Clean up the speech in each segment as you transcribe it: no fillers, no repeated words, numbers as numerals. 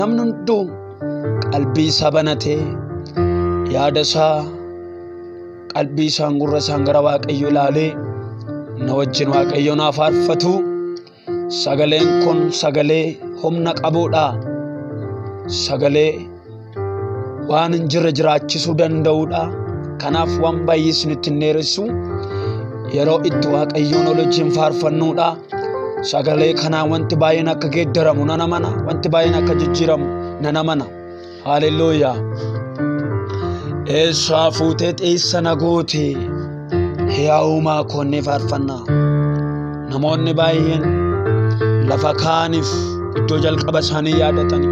Namni hunduu qalbii isaa banatee yaada isaa qalbii isaan gurra isaan gara Waaqayyoo ilaalee na wajjin Waaqayyoon haa faarfatu. Sagaleen kun sagalee humna qabuudha. Sagalee waan hin jirre jiraachisuu danda'uudha. Kanaaf waan baay'ee isinitti hin dheeressu. Yeroo itti Waaqayyoon ol wajjin faarfannuudha. Sagalee kanaan wanti baay'een akka geeddaramu nan amana. Wanti baay'een akka jijjiiramu nan amana. Haalelluuyaa. Eessaa fuutee xiissa na goote hiyaa'umaa koonnee faarfannaa. Namoonni baay'een lafa kaaniif iddoo jalqaba isaanii yaadatani.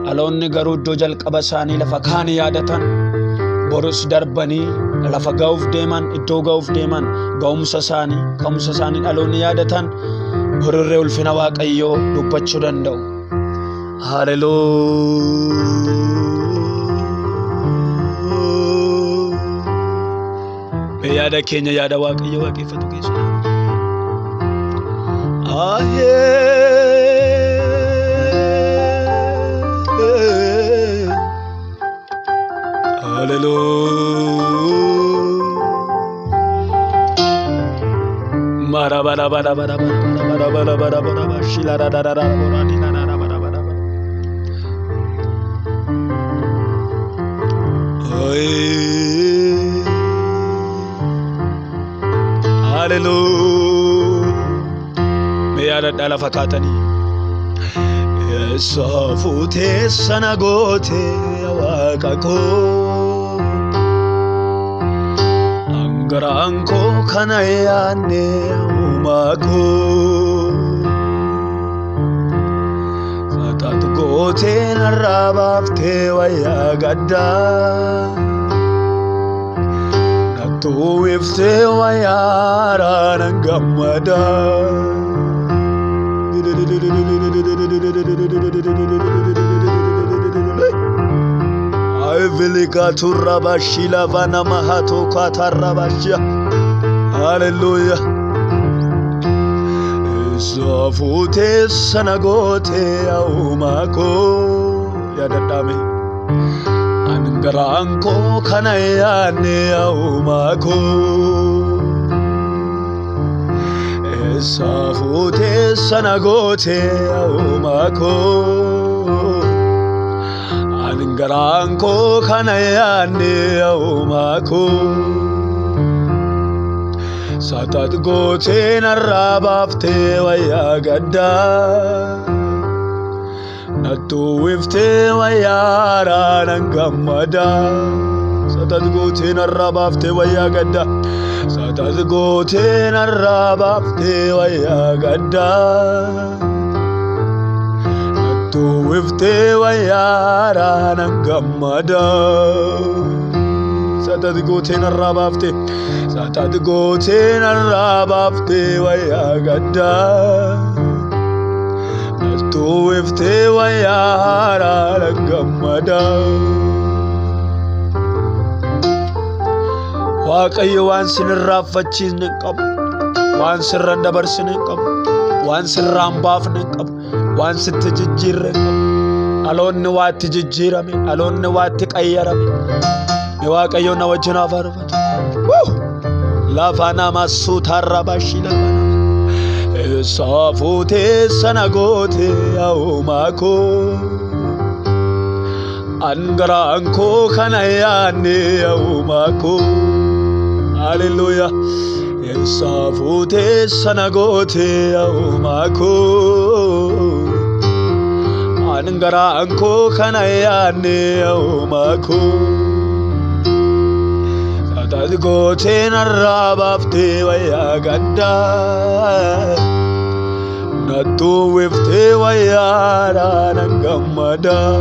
Dhaloonni garuu iddoo jalqaba isaanii lafa kaanii yaadatan. Borus darbanii lafa ga'uuf deeman, iddoo ga'uuf deeman, ga'umsa isaanii, ka'umsa isaanii dhaloonni yaadatan borirree ulfina Waaqayyoo dubbachuu danda'u. Haaleluu. Mee yaada keenya yaada Waaqayyo waaqeffatu keessa. Ahee. Hallelujah. Mara bara bara bara bara bara bara bara bara bara shila ra ra ra ra ra di ra ra ra ra ra ra. Ay. Hallelujah. Mee yaadadhaa lafa kaatanii. Eessa fuutee sana goote Waaqa koo. Angaraan koo kana yaadne uumaa koo. Saxaatu gootee narraa baaftee wayyaa gaddaa. Nattuu iftee wayyaa haaraa nan gammadaa. Hallelujah. Eessa fuutee sana gootee uumaa koo yaadadhaame. Angaraan koo kana yaadne uumaa koo. Eessa fuutee sana gootee uumaa koo. Angaraan koo kana yaadne uumaa koo. Saxaat gootee narraa baaftee wayyaa gaddaa. Nattuu iftee wayyaa haaraa nan gammadaa. Saxaat gootee narraa baaftee wayyaa gaddaa. Saxaat gootee narraa baaftee wayyaa gaddaa. Nattuu iftee wayyaa haaraa nan gammadaa. Saxaat gootee narraa baaftee. Saxaat gootee narraa baaftee wayyaa gaddaa. Nattuu iftee wayyaa haaraa nan gammadaa. Waaqayyo waan sin irraanfachiisne hin qabu. Waan sirra hin dabarsine hin qabu. Waan sirraa hin baafne hin qabu. Waan sitti jijjiirre hin qabu. Dhaloonni waa itti jijjiirame. Dhaloonni waa itti qayyarame. Mee Waaqayyo na wajjin haa faarfatu. Wuu! Lafa nama suutarra bashii lafa nama. Eessa fuutee sana gootee uumaa koo. Angaraan koo kana yaadne uumaa koo. Hallelujah. Eessa fuutee sana gootee uumaa koo. Angaraan koo kana yaadne uumaa koo. Saxaat gootee narraa baaftee wayyaa gaddaa. Nattuu iftee wayyaa haaraa nan gammadaa.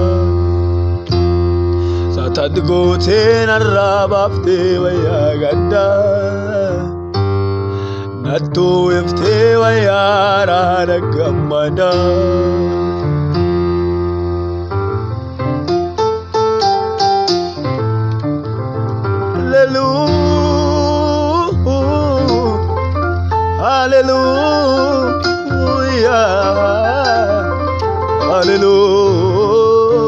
Saxaat gootee narraa baaftee wayyaa gaddaa. Nattuu iftee wayyaa haaraa nan gammadaa. Hallelujah. Hallelujah. Hallelujah.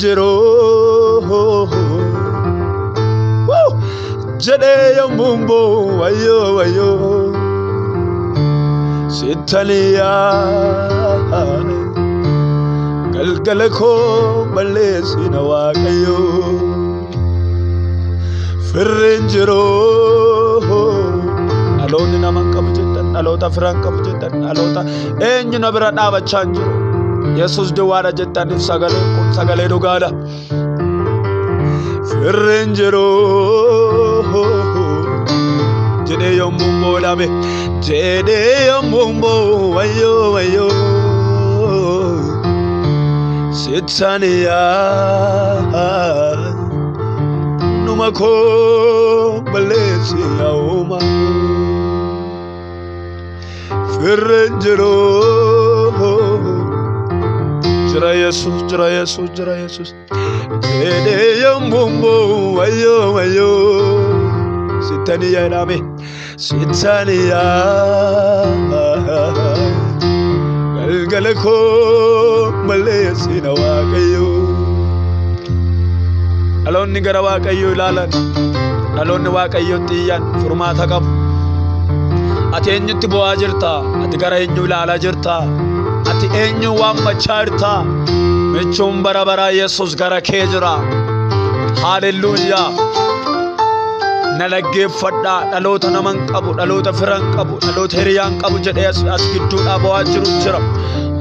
jiru jedhee yommuun boo'u wayyoo wayyoo sittaniyaa galgala koo balleessina Waaqayyoo firri hin jiru. Dhaloonni nama hin qabu jettan, dhaloota fira hin qabu jettan, dhaloota eenyu na bira dhaabachaa hin jiru. Yesus duwwaadha jettaniif sagaleen kun sagalee dhugaadha. Firri hin jiru jedhee yommuu boodame jedhee yommuu boo'u wayyoo wayyoo sittaniyaa numa koo balleessi yaa uumaa firri hin jiru. Jira Yesus, jira Yesus, jira Yesus jedhee yommuu boo'u wayyoo wayyoo sittaniyaa jedhame sittaniyaa galgala koo balleessina Waaqayyoo. Dhaloonni gara Waaqayyoo ilaalan, dhaloonni Waaqayyootti iyyan furmaata qabu. Ati eenyutti bo'aa jirta? Ati gara eenyu ilaalaa jirta? Ati eenyu waammachaa jirta? Michuun bara baraa Yesus gara kee jira. Haalelluuyaa. Na dhaggeeffadhaa, dhaloota nama hin qabu, dhaloota fira hin qabu, dhaloota hiriyaa hin qabu jedhee as gidduudhaa bo'aa jiru jira.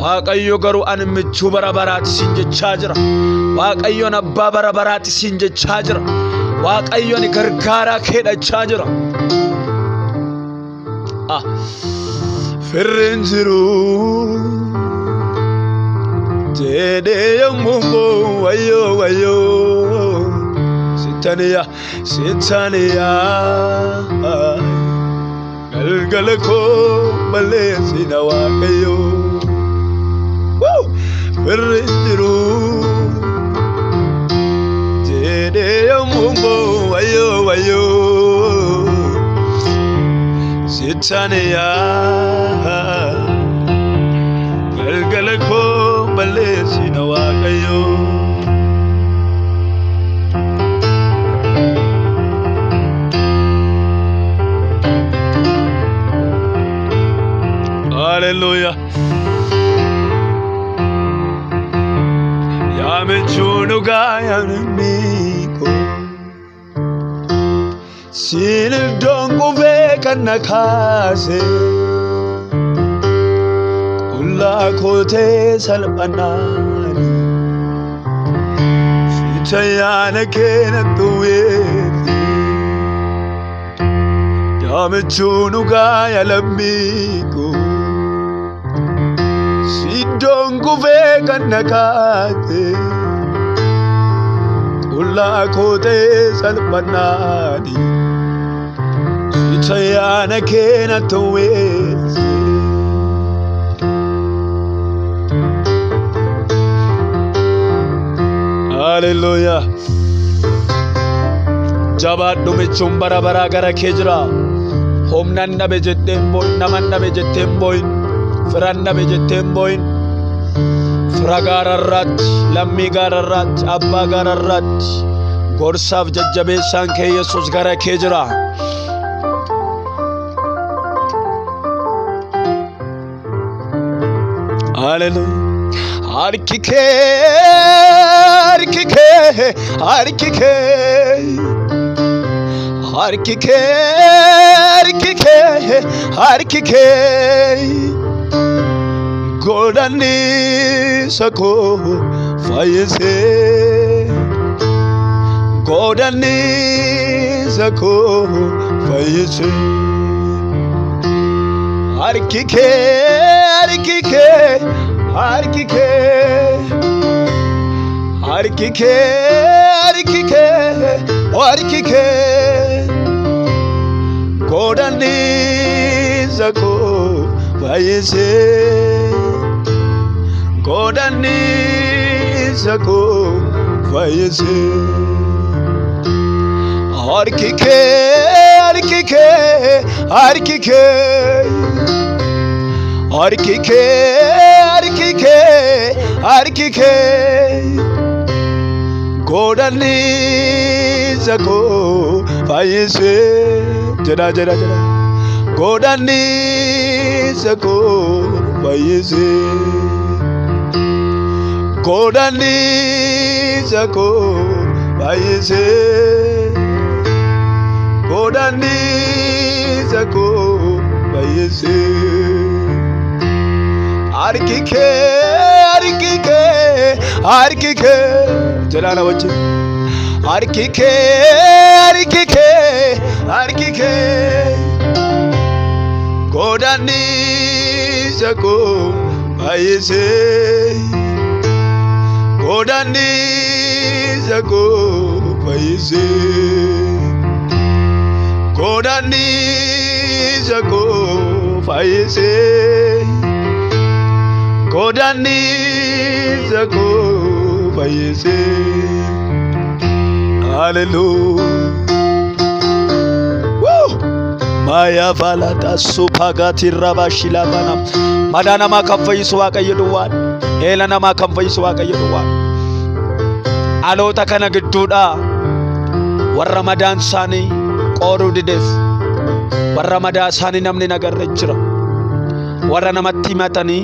Waaqayyo garuu ani michuu bara baraati siin jechaa jira. Waaqayyoon abbaa bara baraati siin jechaa jira. Waaqayyo ani gargaaraa kee dhachaa jira. Firri hin jiru jedhee yommuu boo'u wayyoo wayyoo sittaniyaa sittaniyaa galgala koo balleessina Waaqayyoo. Firri hin jiru jedhee yommuu boo'u wayyoo wayyoo sittaniyaa galgala koo balleessina Waaqayyoo. Hallelujah. Yaa michuu dhugaa yaa lammii koo. Siin iddoon qufee kan na kaase. Qullaa kootee salphanaani. Sicha yaana kee natti weete. Yaa michuu dhugaa yaa lammii koo. Iddoon qufee kan na kaase. Qullaa kootee salphanaani. Sicha yaana kee natti weete. Hallelujah. Jabaadhu, michuun bara baraa gara kee jira. Humnan dhabe jettee hin boo'in, naman dhabe jettee hin boo'in, firan dhabe jettee hin boo'in. Fira gaararraatti, lammii gaararraatti, abbaa gaararraatti, gorsaaf jajjabeessaan kee Yesus gara kee jira. Hallelujah. Harki kee, harki kee, harki kee. Harki kee, harki kee, harki kee. Godaannisa koo fayyisee. Godaannisa koo fayyisee. Harki kee, harki kee, harki kee. Harki kee, harki kee, harki kee. Godaannisa koo fayyisee. Godaannisa koo fayyisee. Harki kee, harki kee, harki kee. Harki kee, harki kee, harki kee. Godaannisa koo fayyisee jedha jedha jedha. Godaannisa koo fayyisee. Godaannisa koo fayyisee. Godaannisa koo fayyisee. Harki kee, harki kee, harki kee jedhaa na wajjin. Harki kee, harki kee, harki kee. Godaannisa koo fayyisee. Godaannisa koo fayyisee. Godaannisa koo fayyisee. Godaannisa koo fayyisee. Hallelujah. Woo! Maya falata supagati rabashilavana. Madaa namaa kan fayyisu Waaqayyo duwwaadha. Eela namaa kan fayyisu Waaqayyo duwwaadha. Dhaloota kana gidduudhaa warra madaan isaanii qooduu dideef, warra madaa isaanii namni nagarre jira. Warra namatti himatanii,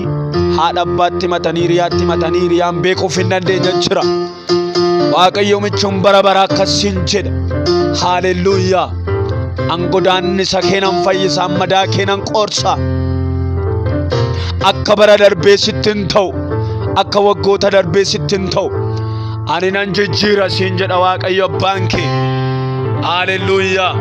haadha abbaatti himatanii, hiriyaatti himatanii, hiriyaan beekuuf hin dandeenye jira. Waaqayyo michuun bara bara akkasiin jedha. Haalelluuyaa. An godaannisa kee nan fayyisa, an madaa kee nan qoorsa. Akka bara darbee sitti hin ta'u, akka waggoota darbee sitti hin ta'u. Ani nan jijjiira siin jedha Waaqayyo abbaan kee. Haalelluuyaa.